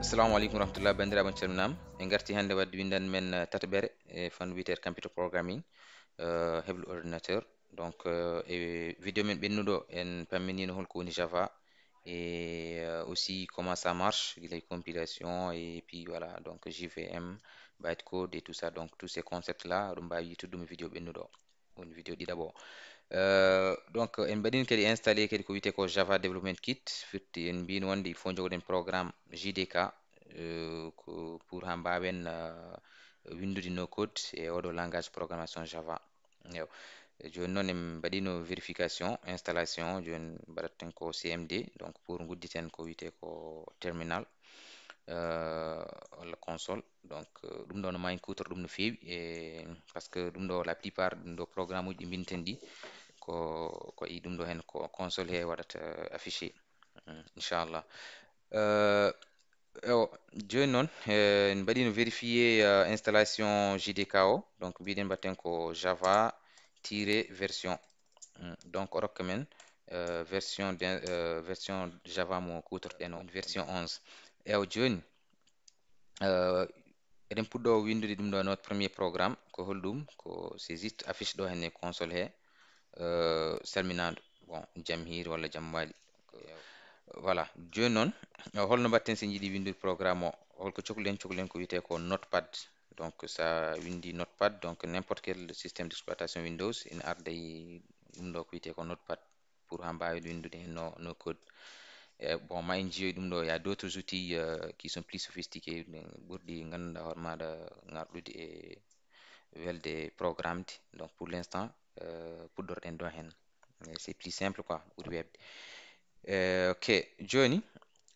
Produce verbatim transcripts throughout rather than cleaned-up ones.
Assalamu aleykum warahmatullah, banndiraaɓe, on calminaama. En ngartii hannde waɗde winndannde men, eh, tataɓere e fannu wiyetee computer programming, eh, heblo ordinateur. Donc, eh, e vidéo men ɓennuɗo, en pamminiino hol ko woni Java et, eh, aussi comment ça marche, gila e compilation et puis voilà, donc J V M, bytecode et tout ça. Donc tous ces concepts-là, oɗon mbaawi yiytude ɗum e vidéo ɓennuɗo. Woni vidéo ɗiɗaɓo o. Euh, donc, en mbaɗiino kadi installé kadi ko wiyetee ko Java Development Kit. Firti en mbiino wonde il faut njogoɗen programme J D K, euh, ko pour haa mbaawen, euh, winndude no code e oɗo langage programmation Java. Eyo. Jooni noon en mbaɗiino vérification, installation, jooni mbaɗaten ko C M D, donc pour ngudditen ko wiyetee ko terminal, euh, walla console. Donc, euh, ɗum ɗo no maa en kuutor ɗum no feewi, e, parce que ɗum ɗo, la plupart, ɗum ɗo programme uji ɗi mbinten ɗi, ko, ko e ɗum ɗo heen, ko console he waɗata, euh, affiché, mm, inchallah. Euh, ewo, jooni noon, eh, en mbaɗiino vérifié, euh, installation J D K o, donc mbiɗen mbaɗten ko Java tiret version. Mm, donc o rokka men, euh, version de, euh, version Java mo kuutorɗen o, version onze. Ewo, jooni, euh, eɗen puɗɗo winndude ɗum ɗo, notre premier programme, ko holɗum? Ko c'est juste affiche ɗo henne console he, euh, salminaandu. Bon, jam hiiri walla jam waali. Voilà, jooni noon, euh, holno mbaɗten so en njiɗi winndude programme o? Holko cokluɗen? Cokluɗen ko wiyetee ko Notepad. Donc, so a winndi Notepad, donc n'importe quel système d'exploitation Windows, ina arda e ɗum ɗo ko wiyetee ko Notepad pour haa mbaawee winndude heen no, no code. E, bon, ma en njiyoy ɗum ɗo, il y a d'autres outils, euh, qui sont plus sophistiqués, ɓurɗi ngannduɗaa hoore maaɗa ŋarɗude e welde programme de. Donc, pour l'instant, euh, puɗɗorɗen ɗo heen. E, c'est plus simple quoi, ɓuri weeɓde. E, ok, jooni,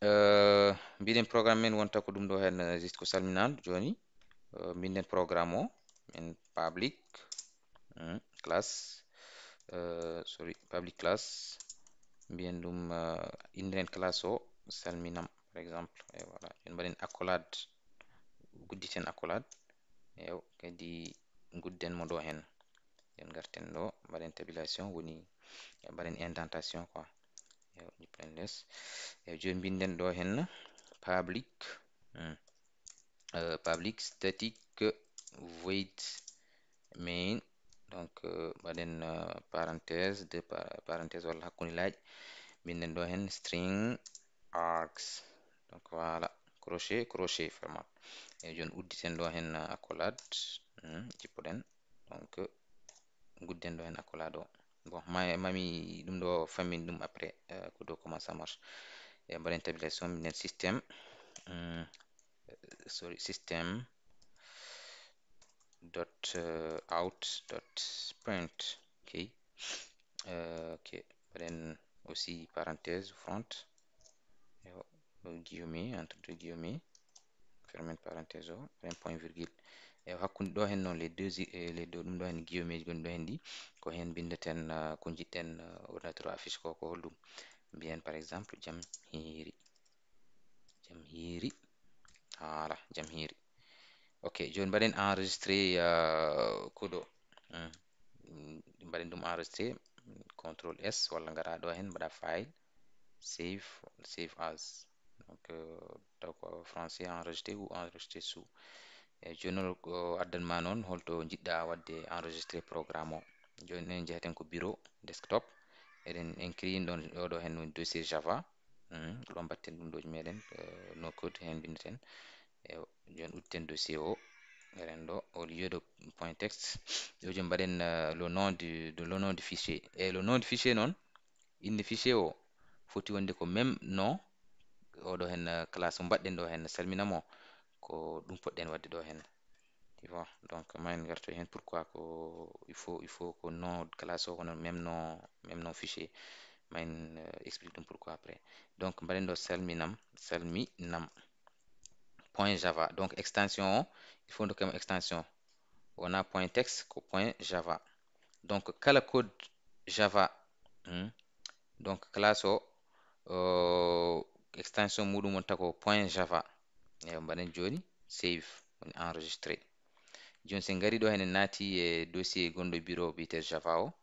euh, mbiɗen programme men wonta ko ɗum ɗo heen, euh, juste ko salminaandu. Jooni, euh, mbinden programme o, min public, hmm, class, euh, sorry, public class, mbiyen ɗum, euh, inndiren classe o Salminam, par exemple. E voilà, en mbaɗen accolade, gudditen accolade. Eyo, kadi ngudden mo ɗo heen. En ngarten ɗo, mbaɗen tabulation, woni mbaɗen indentation quoi. Eyo, jippoɗen les. Eyo, jooni mbinden ɗo heen public, hmm, euh, public static void main. Donc, euh, mbaɗen, euh, parenthèse, deux pa-, parenthèse walla hakkunde laaƴe. Mbinden ɗo heen string args. Donc, voilà, crochet, crochet, fermé. E jooni udditen ɗo heen, euh, accolade. Hmm, jippoɗen. Donc, gudden ɗo heen accolade o. Bon, ma, mami ɗum ɗo fammin ɗum après, euh, ko dow comment ça marche. E mbaɗen tabulation, mbinden système, hmm, sorry, système dot, euh, out dot print. Ok. Euh, ok. Mbaɗen aussi parenthèse front. Eyo, guillemets, entre deux guillemets. Fermen parenthèse o, mbaɗen point virgule. Eyo, hakkunde ɗo heen noon, les deux, eh, les deux, ɗum ɗo heen guillemets gonɗi ɗo heen ɗi, ko heen mbinndeten, euh, ko njiɗɗen, euh, ordinateur o affiche ko, ko holɗum? Mbiyen par exemple, jam hiiri. Jam hiiri. Voilà, jam hiiri. Ok, jooni mbaɗen enregistré, euh, ko ɗo. Hmm. Mbaɗen ɗum enregistré, contrôle S, walla ngara ɗo heen, mbaɗa file, save, save as. Donc, euh, taw ko français, enregistré ou enregistré sous. E jooni noon ko addan ma noon holto njiɗɗa waɗde enregistré programme o. Jooni en njahaten ko bureau, desktop. Eɗen en créé ɗon, oɗo heen woni dossier Java. Hmm, ko ɗon mbaɗten ɗum ɗo meɗen, euh, no code heen mbinneten. E jooni udditen dossier o, eɗen ɗo, au lieu de point text, ɗo jooni mbaɗen, euh, le nom du, de, le nom du fichier. E le nom du fichier noon, innde fichier o foti wonde ko même nom, oɗo heen, euh, classe mo mbaɗɗen ɗo heen, Salminam o, ko ɗum poɗɗen waɗde ɗo heen. Tu vois, donc, ma en ngartoy heen pourquoi ko, il faut, il faut ko nom classe o, kono même nom, même nom fichier. Ma en, euh, explique ɗum pourquoi après. Donc, mbaɗen ɗo Salminam, Salminam. point java. Donc extension o, il faut dokken extension. Wona point text, ko point java. Donc kala code java, hmm, donc classe o, euh, extension muɗum wonta ko point java. E mbaɗen joni save, woni enregistré. Joni sen ngari ɗo, henen naati e dossier gonɗo e bureau biyete java o,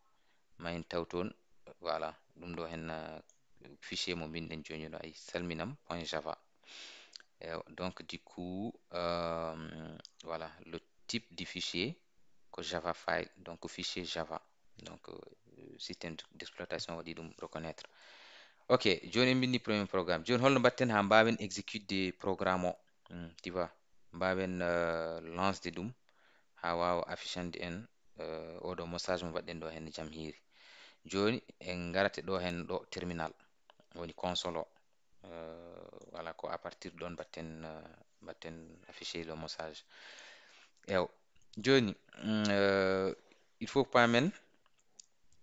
ma en taw toon. Voilà, ɗum ɗo hen, euh, fichier mo mbinɗen joni ɗo, ay, salminam point java. Ewa, donc du coup, euh, voilà, le type du fichier ko java file, donc fichier java. Donc euh, système d'exploitation waɗi ɗum reconnaître. Ok, joni en mbindi premier programme. Joni holno mbatten ha mbawen exécuter programme o? Hmm, tu vois, mbawen euh, lancer ɗum ha wawa affichande en euh, oɗo message mo mbaɗɗen ɗo hen jam hiiri. Joni en garate ɗo hen ɗo terminal, woni console o. Euh, voilà, ko à partir ɗon mbatten euh, mbatten afficher le message. Ew, joni mm, euh, il faut paamen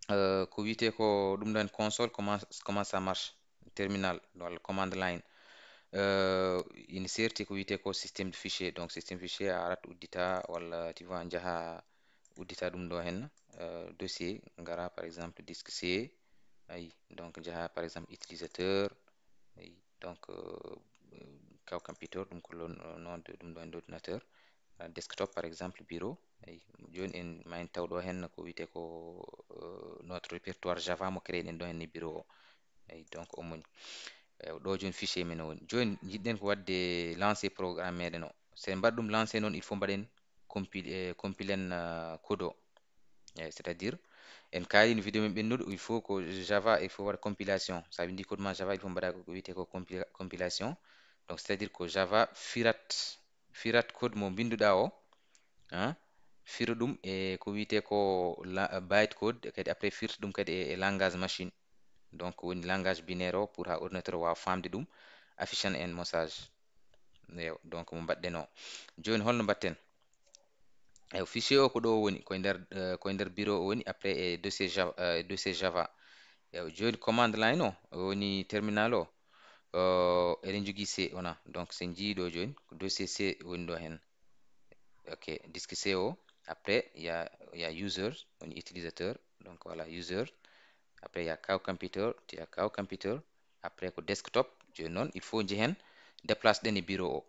euh, ko wiyete ko ɗum ɗon console, comment, comment ça marche, terminal walla command line. Euh, ina serti ko wiyete ko système de fichier. Donc système fichier a arat uddita walla tu vois, jaha uddita ɗum ɗo hen euh, dossier, ngara par exemple disque C, ayi, donc jaha par exemple utilisateur, ayi, donc euh, kaw computer, ɗum ko le nom de ɗum ɗo hen ordinateur, euh, desktop par exemple bureau, ayi, joni en ma en taw ɗo hen ko wiyete ko euh, notre répertoire java mo créé ɗen ɗo hen e bureau o. Ayi, donc o moni. Ew, ɗo joni fichier men o woni. Joni jiɗɗen ko wadde lancer programme meɗen o. Sen mbaɗa ɗum lancer noon, il faut mbaɗen compile, eh, compilen uh, code o. Eh, c'est-à-dire en kaalino vidéo men ɓennuɗo, il faut ko java, il faut waɗa compilation. Sa windi code ma java, il faut mbaɗa ko wiyete ko compila- compilation. Donc c'est-à-dire ko java firat firat code mo mbinduɗa o, hein, fira ɗum e ko wiyete ko la- byte code, kadi après firta ɗum kadi e, e langage machine. Donc woni langage binaire o, pour ha ordinateur o wawa famde ɗum, affichana en message. Ew, donc mo mbaɗɗen o. Joni holno mbatten? Ew, fichier o ko ɗo woni, koye nder euh, koye nder bureau o woni, après e dossier java, euh, dossier java. Ew, joni command line o, o woni terminal o. Euh, eɗen jogui C, wona? Donc sen jii ɗo joni ko dossier C woni ɗo hen. Ok, disque C o, après il y a, il y a user, woni utilisateur. Donc voilà, user. Après il y a kaw computer, il y a kaw computer. Après ko desktop. Joni noon il faut jehen déplace ɗen e bureau o.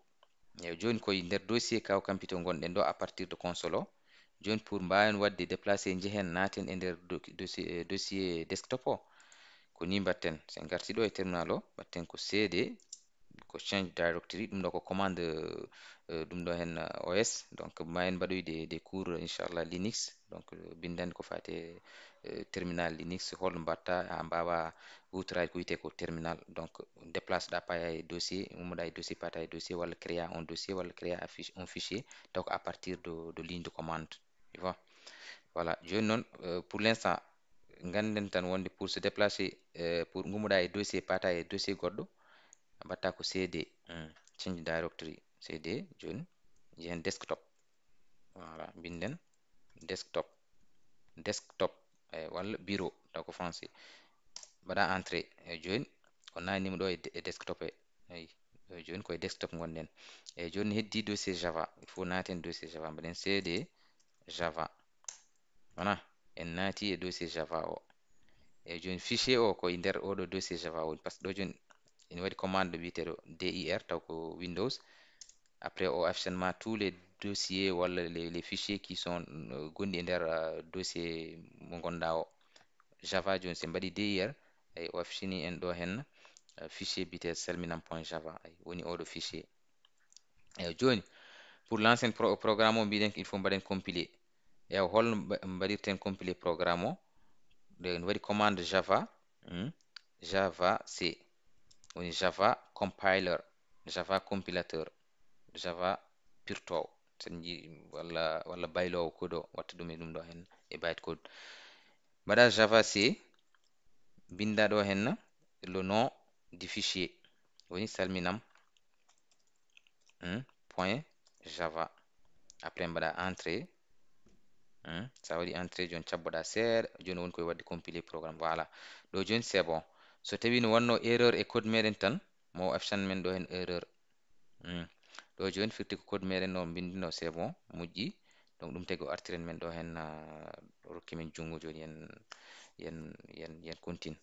Ew, joni koye nder dossier kaw computer gonɗen ɗo à partir de console o. Joni pour mbawen wadde déplacé, jehen naten e nder doki- dossier, eh, dossier desktop o. Ko ni mbatten, sen garti ɗo e terminal o, mbatten ko C D, ko change directory, ɗum ɗo ko commande euh, ɗum ɗo hen euh, O S. Donc ma en mbaɗoy des, des cours inchallah Linux. Donc euh, bindande ko fate euh, terminal Linux, holno mbatta ha mbawa hutorade ko wiyete ko terminal. Donc déplace ɗa, paya e dossier, ummoɗa e dossier, pata e dossier, walla créa un dossier, walla créa un fichier, taw ko à partir de, de ligne de commande. Tu vois? Voilà, joni noon euh, pour l'instant ganden tan wonde pour se déplacer euh, pour gummoɗa e dossier, pata e dossier goɗɗo, mbatta ko C D, hmm, change directory, C D. Joni jehen desktop. Voilà, binden desktop, desktop, eh, walla bureau, taw ko français. Mbaɗa entrée, eh, joni o nanima ɗo e de- e desktop e. Eyi, ɗo joni koye desktop gonɗen. Eyi, joni heddi dossier java, il faut naten dossier java, mbaɗen C D java. Wona en naati e dossier java o. Eyi, joni fichier o ko e nder oɗo dossier java woni, par ce que ɗo joni ina waɗi commande ɗo wiyeteɗo D I R, taw ko Windows. Après o affichane ma tous les dossiers walla les, les fichiers qui sont euh, gonɗi e nder euh, dossier mo gonɗa o. Java joni sen mbaɗi D I R, eyi, o affichini en ɗo hen euh, fichier biyete salminam point java, ay, woni oɗo fichier. Eyi, joni pour lancer pro- programme o, mbiɗen il faut mbaɗen compiler. Eyi, holno mba- mbaɗirten compiler programme o? Ɗo en waɗi commande java, hmm, java C, woni java compiler, java compilateur, java pirtowo, sen jii, walla walla baylowo code o, watta ɗum e ɗum ɗo hen e byte code. Mbaɗa java C, binda ɗo hen le nom du fichier, woni salminam, hmm, point java. Après mbaɗa entrée. Hmm, sa waɗi entrée, joni cabboɗa seeɗa, joni woni koye wadde compiler programme. Voilà, ɗo joni c'est bon. So tawi no wanno erreur e code meɗen tan, mo affichane men ɗo hen erreur. Hmm. Ɗo jooni firti ko code meɗen o mbindino, c'est bon, moƴƴi. Donc ɗum tagi o artiren men ɗo hen, ah, rokki men junngo jooni, yen, yen, yen, yen continue.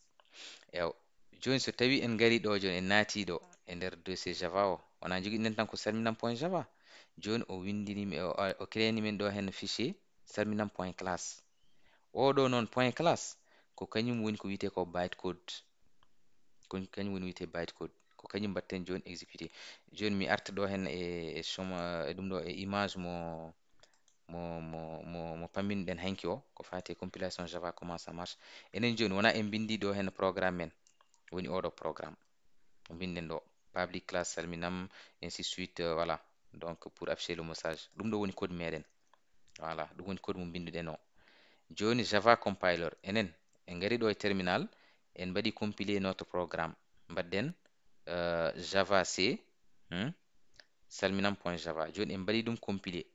Ew, jooni so tawi en ngari ɗo jooni, en naati ɗo e nder dossier Java o, wona jogiɗen tan ko salminam point java. Jooni o windini mi, o, o créeni men ɗo hen fichier salminam point class. Oɗo noon point class ko kañum woni ko wiyetee ko bytecode. Ko kañum woni wiyetee bytecode. Ko kañum mbaɗten jooni exécuté. Jooni mi arta ɗo hen e, e choma-, e ɗum ɗo e image mo, mo, mo, mo, mo pamminɗen hanki o, ko faati e compilation Java, comment ça marche. Enen jooni wona en mbindi ɗo hen programme men. Woni oɗo programme. Ko mbinden ɗo, public class salminam, ainsi de suite, euh, voilà. Donc pour afficher le message. Ɗum ɗo woni code meɗen. Voilà, ɗum woni code mo mbinduɗen o. Jooni Java compiler, enen, en ngari ɗo e terminal, en mbaɗi compiler notre programme. Mbaɗden, euh, Java C, hmm, salminam point java. Jooni en mbaɗi ɗum compiler.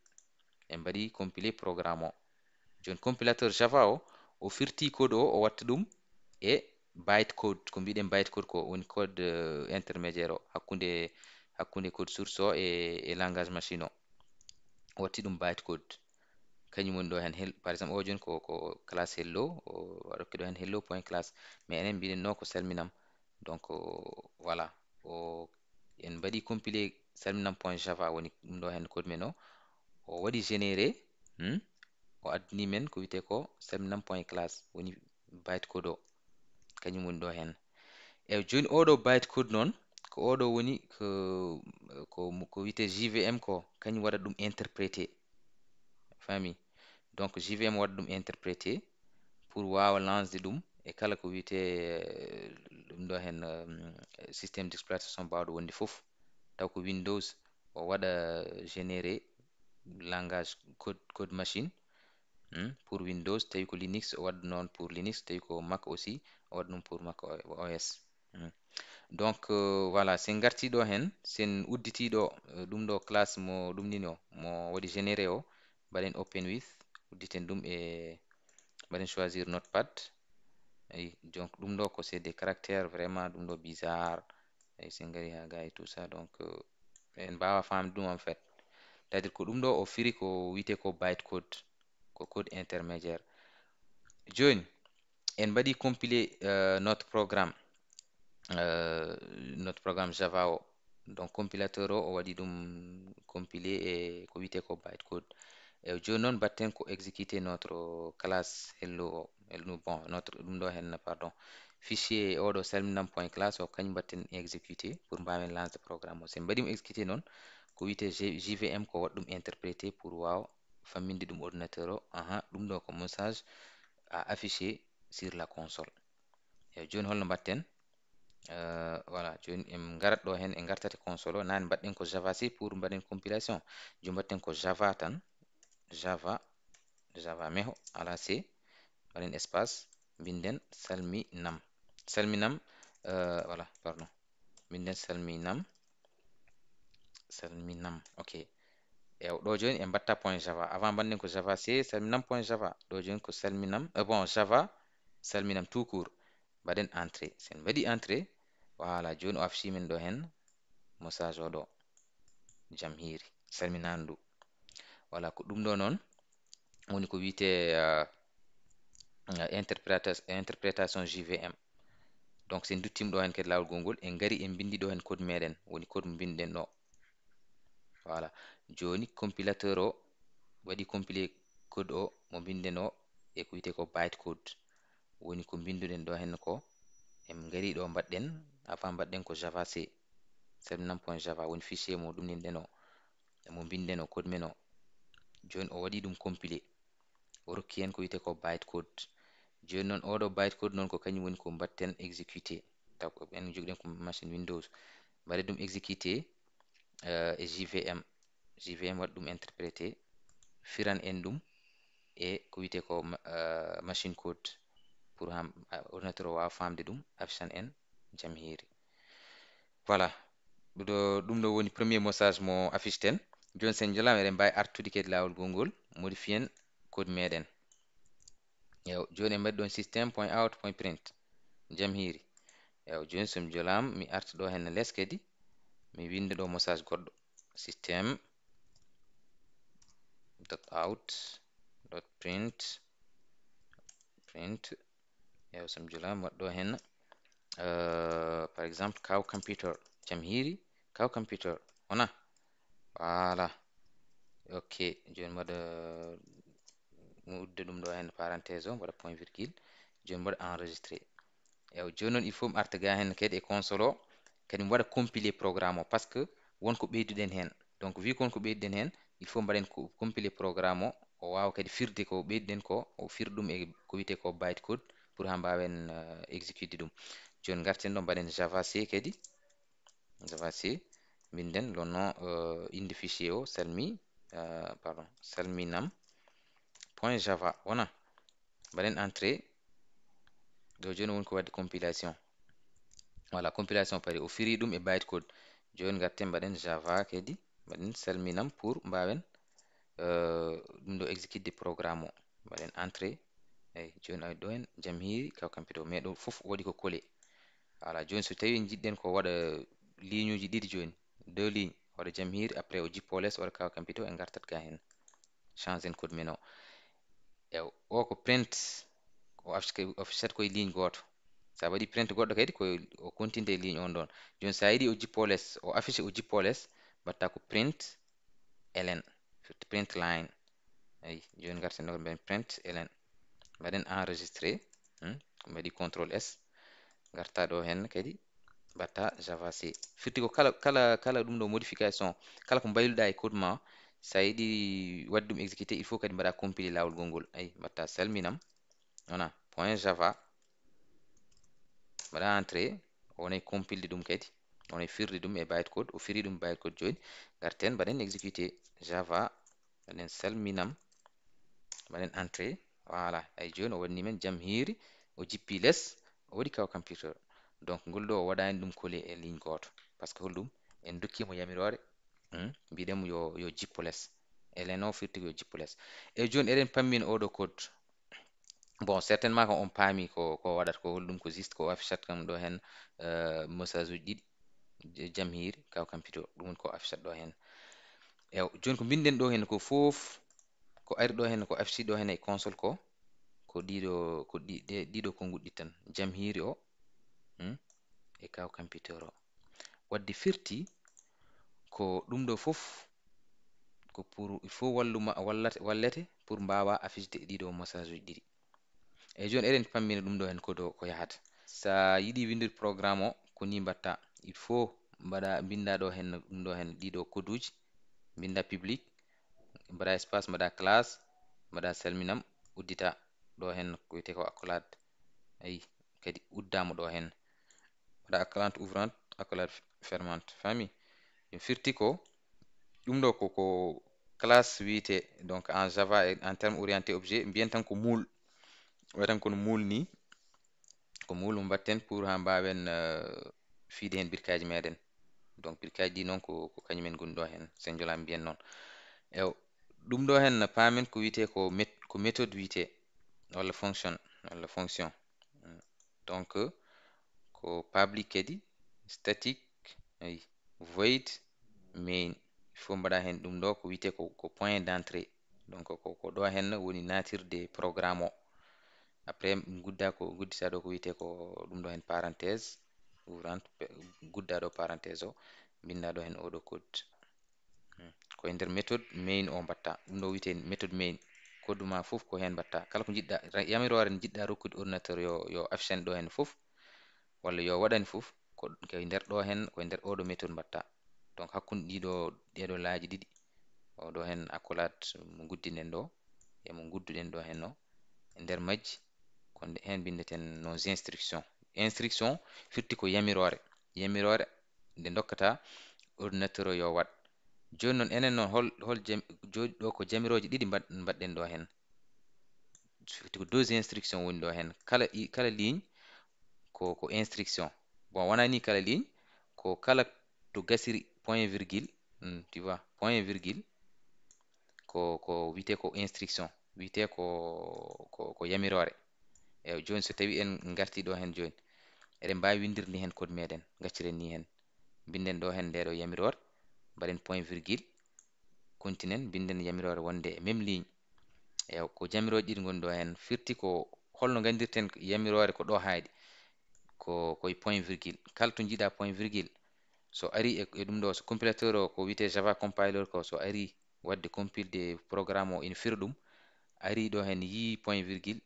En mbaɗi compiler programme o. Jooni compilateur Java o, o firti code o, o watta ɗum e bytecode. Ko mbiɗen bytecode ko woni code, euh, intermédiaire o hakkunde, hakkunde code source o e, e langage machine o. O watti ɗum bytecode. Kañum woni ɗo hen hel-, par exemple, o jooni ko, ko classe hello, o rokki ɗo hen hello point class. Mais enen mbiɗen no ko salminam. Donc, o, voilà, o, en mbaɗi compiler salminam point java, woni ɗum ɗo hen code men o. O waɗi généré, hmm? O addani men ko wiyetee ko salminam point class, woni bytecode o. Kañum woni ɗo hen. E jooni oɗo bytecode noon, ko oɗo woni ko, ko, ko wiyetee J V M ko, kañum waɗa ɗum interprété. Fami? Donc, J V M waɗa ɗum interprété pour waawa lancede ɗum e kala ko wiyetee, euh, ɗum ɗo hen, euh, système d'exploitation baawɗo wonde fof. Taw ko Windows, o waɗa généré langage code, code machine, hmm, pour Windows. Tawi ko Linux, o waɗa noon pour Linux. Tawi ko Mac aussi, o waɗa ɗum pour Mac O S. Hmm. Donc, euh, voilà, sen ngarti ɗo hen, sen udditi ɗo, euh, ɗum ɗo classe mo ɗum nini o, mo waɗi généré o, mbaɗen open with, udditen ɗum e, mbaɗen choisir Notepad. Ayi, donc ɗum ɗo ko c'est des caractères vraiment ɗum ɗo bizarre. Ayi, sen ngari ha gars et tout ça, donc, euh, en mbawa famde ɗum en fait. C'est-à-dire ko ɗum ɗo o firi ko wiyetee ko bytecode, ko code intermédiaire. Jooni, en mbaɗi compiler, euh, notre programme, euh, notre programme Java o. Donc compilateur o, o waɗi ɗum compiler e ko wiyetee ko bytecode. E jooni noon mbaɗten ko exécuter notre classe hello o. Hello, bon, notre, ɗum ɗo hen, pardon. Fichier oɗo salminam point class o, kañum mbaɗten exécuter pour mbawen lancer programme o. Sen mbaɗimo exécuter noon, ko wiyetee G-, J V M ko waɗa ɗum interprété pour waawa famminde ɗum ordinateur o. Aha, ɗum ɗo ko message à afficher sur la console. E jooni holno mbaɗten? Euh, voilà, jooni en ngarat ɗo hen, en ngartat e console o. Nane mbaɗɗen ko Java C pour mbaɗen compilation. Jooni mbaɗten ko Java tan. Java, Java meho, ala C. Mbaɗen espace, mbinden salminam. Salminam, euh, voilà, pardon. Mbinden salminam. Salminam, ok. E ɗo jooni en mbatta point Java. Avant mbaɗen ko Java C, salminam point Java. Ɗo jooni ko salminam, euh, bon, Java, salminam tout court. Mbaɗen entrée. Sen mbaɗi entrée, voilà, jooni o affiche men ɗo hen message o ɗo. Jam hiiri. Salminandu. Voilà, ko ɗum ɗo noon woni ko wiyetee, euh, euh, interpréta-, interprétation J V M. Donc, sen duttima ɗo hen kadi laawol gongol, en ngari en mbindi ɗo hen code meɗen, woni code mo mbinɗen ɗo. Voilà. Jooni compilateur o waɗi compiler code o mo mbinɗen o e ko wiyetee ko bytecode. Woni ko mbinduɗen ɗo hen ko, en ngari ɗo mbaɗɗen, avant mbaɗɗen ko Java C, salminam point java, woni fichier mo ɗum ninɗen o, mo mbinɗen o, code men o. Jooni o waɗi ɗum compiler. O rokki en ko wiyetee ko bytecode. Jooni noon oɗo bytecode noon ko kañum woni ko mbaɗten exécuter. Taw ko en jogiɗen ko machine Windows. Mbaɗen ɗum exécuter, euh, e J V M. J V M waɗa ɗum interprété, firan en ɗum e ko wiyetee ko ma-, euh, machine code pour ham-, a-, ordinateur o waawa famde ɗum, affiche an en jam hiiri. Voilà. Ɗum ɗo, ɗum ɗo woni premier message mo affiche ten. Jooni sen jolama eɗen mbawi artude kadi laawol gongol, modifier en code meɗen. Ew, jooni en mbaɗi ɗon système point out point print. Jam hiiri. Ew, jooni so mi jolaama, mi arta ɗo heen les kadi, mi winnda ɗo message goɗɗo. system dot out dot print print. Ewa, so mi julaama, waɗ ɗo heen, euh, par exemple, Kaw Computer, Jamhiiri Kaw Computer, wona? Voilà. Ok, jooni mi waɗa, mi udda ɗum ɗo heen parenthèse o, mi waɗa point virgule, jooni mi waɗa enregistré. Ewa, jooni noon il faut mi arta ga heen kadi e console o, kadi mi waɗa compiler programme o, parce que won ko ɓeyduɗen heen. Donc, vu ko won ko ɓeyduɗen heen, il faut mbaɗen ko compiler programme o, o waawa kadi firde ko ɓeyduɗen ko, o fir ɗum e ko wiyetee ko bytecode pour haa mbaawen, euh, exécuter ɗum. Jooni ngarten ɗo mbaɗen Java C kadi. Java C, mbinden le nom, euh, innde fichier o, salmi, euh, pardon, salminam point java, wona? Mbaɗen entrée. Ɗo jooni woni ko waɗde compilation. Voilà, compilation paari, o firi ɗum e bytecode. Jooni ngarten mbaɗen Java kadi, mbaɗen salminam pour mbaawen, euh, ɗum ɗo exécuter programme o. Mbaɗen entrée. Eyi, jooni awi ɗo heen Jamhiiri Kaw Computer, mais ɗo fof waɗi ko collé. Voilà, jooni so tawii njiɗɗen ko waɗa ligne uji ɗiɗi jooni, deux lignes, waɗa Jamhiiri, après o jippo les, waɗa Kaw Computer, en ngartat ga heen. Change en code men o. E o ko print, o affiche, o affichat koye ligne gooto. So a waɗi print goɗɗo kadi, ko o continue e ligne on ɗon. Jooni so a yiɗi o jippo les, o affiche o jippo les, mbaɗta ko print ln, print line. Eyi, jooni ngarten ɗo mbaɗen print ln. Mbaɗen enregistré, hmm, mbaɗi contrôle S. Ngarta ɗo heen kadi, mbaɗta Java C. Firti ko kala, kala, kala ɗum ɗo modification, kala ko mbayluɗa e code ma, so a yiɗi waɗde ɗum exécuté, il faut kadi mbaɗa compiler laawol gongol. Eyi, mbaɗta salminam, wona, point java, mbaɗa entrée, o wonay compilde ɗum kadi, o wonay firde ɗum e bytecode, o firi ɗum bytecode jooni. Ngarten, mbaɗen exécuté Java, mbaɗen salminam, mbaɗen entrée. Voilà, eyi jooni o waɗani men Jamhiiri, o jippi les, o waɗi Kaw Computer. Donc, ngol ɗo o waɗani ɗum collé e ligne gooto. Parce que holɗum? En dokkii mo yamiroore, hmm, mbiɗen mo yo, yo jippo les. Ln o firti ko yo jippo les. Eyi jooni eɗen pammina oɗo code. Bon, certainement ko on paami ko, ko waɗata ko holɗum, ko juste ko affichat kam ɗo heen, euh, message uji ɗiɗi, Jamhiiri Kaw Computer, ɗum woni ko affichat ɗo heen. Ew, jooni ko mbinden ɗo heen ko fof, ko ari ɗo heen, ko affiché ɗo heen e console ko, ko ɗiɗo, ko ɗi-, ɗe, ɗiɗo ko nguɗɗi tan, Jamhiiri o, hmm, e Kaw Computer o. Waɗde firti ko ɗum ɗo fof ko pour, il faut walluma, wallate, wallete pour mbaawa affiché ɗiɗo message uji ɗiɗi. Eyi jooni eɗen pammina ɗum ɗo heen ko do, ko yahata. So a yiɗi winndude programme o, ko ni mbaɗta. Il faut mbaɗa, mbinnda ɗo heen, ɗum ɗo heen, ɗiɗo code uji, mbinnda public, mbaɗa espace, mbaɗa classe, mbaɗa salminam, uddita ɗo heen ko wiyetee ko accolade. Eyi, kadi uddaama ɗo heen. Mbaɗa accolade ouvrante, accolade fermante. Faami? Ɗum firti ko, ɗum ɗo ko, ko classe wiyetee, donc en Java, en terme orienté objet, mbiyen tan ko moule. Waɗi tan kono moule ni, ko moule mo mbaɗten pour haa mbaawen, euh, fiyde heen birkaaji meɗen. Donc, birkaaji ɗi noon ko, ko kañum en ngoni ɗo heen, so en jolaama mbiyen noon. Ew, ɗum ɗo heen paamen ko wiyetee ko met-, ko méthode wiyetee, walla fonction, walla fonction. Donc, ko public kadi, static, eyi, void, main. Il faut mbaɗa heen ɗum ɗo ko wiyetee ko, ko point d'entrée. Donc, ko, ko ɗo heen woni natirde programme o. Après, ngudda ko, nguddita ɗo ko wiyetee ko ɗum ɗo heen parenthèse, ouvrante, pe-, ngudda ɗo parenthèse o, mbinnda ɗo heen oɗo code. Hmm. Ko e nder méthode main o mbaɗta. Ɗum ɗo wiyetee méthode main. Code ma fof ko heen mbaɗta. Kala ko njiɗɗa, ra-, yamiroore njiɗɗa rokkude ordinateur yo, yo affiche en ɗo heen fof, walla yo waɗan fof, ko, ko e nder ɗo heen, ko e nder oɗo méthode mbaɗta. Donc, hakkunde ɗiɗo, ɗeɗo laaji ɗiɗi, o ɗo heen accolade mo nguddinen ɗo, e mo ngudduɗen ɗo heen o, e nder majji, ko nde heen mbinneten nos instructions. Instruction firti ko yamiroore. Yamiroore nde ndokkata ordinateur o yo waɗ. Jooni noon, enen noon, hol, hol jam-, jooɗi ɗo ko jamirooje ɗiɗi mbaɗ-, mbaɗɗen ɗo heen. Firti ko deux instructions woni ɗo heen. Kala i-, kala ligne ko, ko instruction. Bon, wonaa ni kala ligne, ko kala to gasiri point virgule, hmm, tu vois, point virgule, ko, ko wiyetee ko instruction, wiyetee ko, ko, ko yamiroore. E jooni, so tawii en ngartii ɗo heen jooni, eɗen mbaawi winndirde heen code meɗen, ngacciren ni heen. Mbinden ɗo heen nde ɗo yamiroore, mbaɗen point virgule, continen, mbinden yamiroore wonde e même ligne. Eew, ko jamirooje ɗiɗi ngoni ɗo heen. Firti ko holno nganndirten yamiroore ko ɗo haaɗi, ko koye point virgule. Kala to njiɗa point virgule, so ari e, e ɗum ɗo, so compilateur o ko wiyetee Java compiler ko, so ari waɗde compile de programme o ina fira ɗum, ari ɗo heen yii point virgule,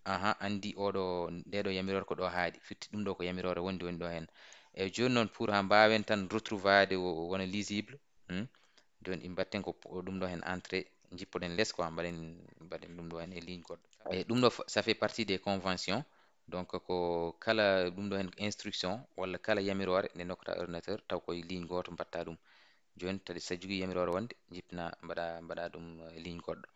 aha, anndi oɗo, ndeɗo yamiroore ko ɗo haaɗi, firti ɗum ɗo ko yamiroore wonde woni ɗo heen. E jooni noon, pour haa mbaawen tan retrouvaade o, o wona lisible, hmm? Jooni ɗi mbaɗten ko po-, ɗum ɗo heen entrée, njippoɗen les quoi, mbaɗen, mbaɗen ɗum ɗo heen e ligne goɗɗo. E ɗum ɗo f-, ça fait partie des conventions. Donc ko kala ɗum ɗo heen instruction walla kala yamiroore nde ndokkata ordinateur, taw koye ligne gooto mbaɗta ɗum. Jooni tadi so a jogii yamiroore wonde, jippina, mbaɗa, mbaɗa ɗum, eh, ligne goɗɗo.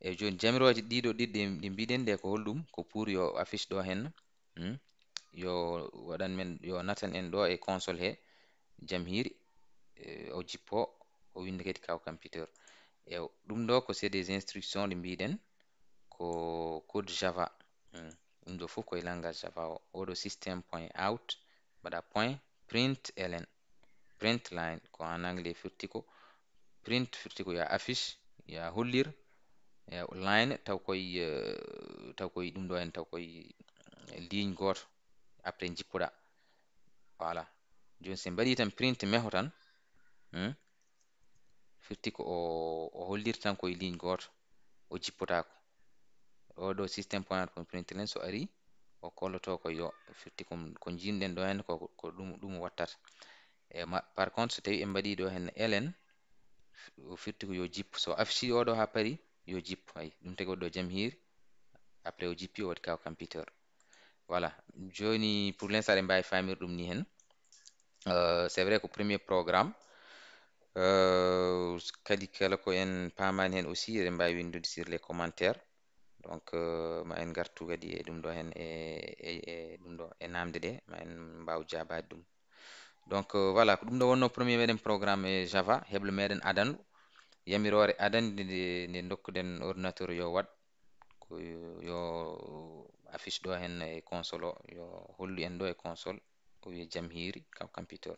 E jooni jamirooje ɗiɗo ɗiɗi ɗi, ɗi mbiɗen ɗe ko holɗum? Ko pour yo affiche ɗo heen, hmm? Yo waɗan men, yo natan en ɗo e console he, Jamhiiri, eh, o jippo, o winnda kadi Kaw Computer. E ɗum ɗo ko c'est des instructions ɗe mbiɗen, ko code Java. Hmm. Ɗum ɗo fof koye langage Java o. Oɗo système point out, mbaɗa point print ln. Print line ko en anglais, firti ko print, firti ko yo affiche, yo hollir, e line, taw koye, eh, taw koye ɗum ɗo heen, taw koye ligne gooto, après njippoɗa. Voilà. Jooni so en mbaɗii tan print meho tan, hmm? Firti ko o, o hollir tan koye ligne gooto, o jippotaako. Oɗo système point out point println so ari, o kolloto ko yo, firti ko, ko njiɗen ɗo heen ko, ko ɗum, ɗum wattata. E ma-, par contre, so tawi en mbaɗii ɗo heen ln, f-, o firti ko yo jippo. So affiche oɗo haa paari, yo jippo. Ay, ɗum tagi waɗi ɗo Jamhiiri, après o jippi, o waɗi Kaw Computer. Voilà. Jooni, pour l'instant, eɗen mbaawi faamir ɗum ni heen. Euh, c'est vrai ko premier programme. Euh, kadi kala ko en paamaani heen aussi, eɗen mbaawi winndude sur les commentaires. Donc, euh, ma en ngartu kadi e ɗum ɗo heen, e, e, e ɗum ɗo, e naamnde ɗe, ma en mbaaw jaabaade ɗum. Donc, euh, voilà, ko ɗum ɗo wonno premier meɗen programme e Java, heblo meɗen adanɗo, yamiroore adanɗe nde, nde ndokkuɗen ordinateur yo waɗ, ko yo, yo affiche ɗo heen e console o, yo hollu en ɗo e console, o wiye Jamhiiri Kaw Computer.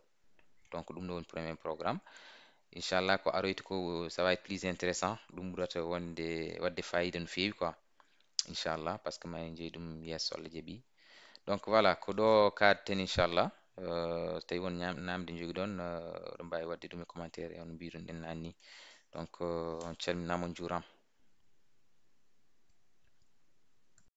Donc, ɗum ɗo woni premier programme. Inchallah, ko aroyta ko, ça va être plus intéressant, ɗum ɓurata wonde, waɗde fayida no feewi quoi. Inchallah, parce que ma en jeyi ɗum yeeso, Allah jaɓi. Donc, voilà, ko ɗo kaaɗten, inchallah. Euh, tawi won ñaam-, naamnde njogiɗon, euh, oɗon mbaawi waɗde ɗum e commentaire, e on mbiɗon ɗen naanni. Donc, euh, on calminaama, on njuuraama.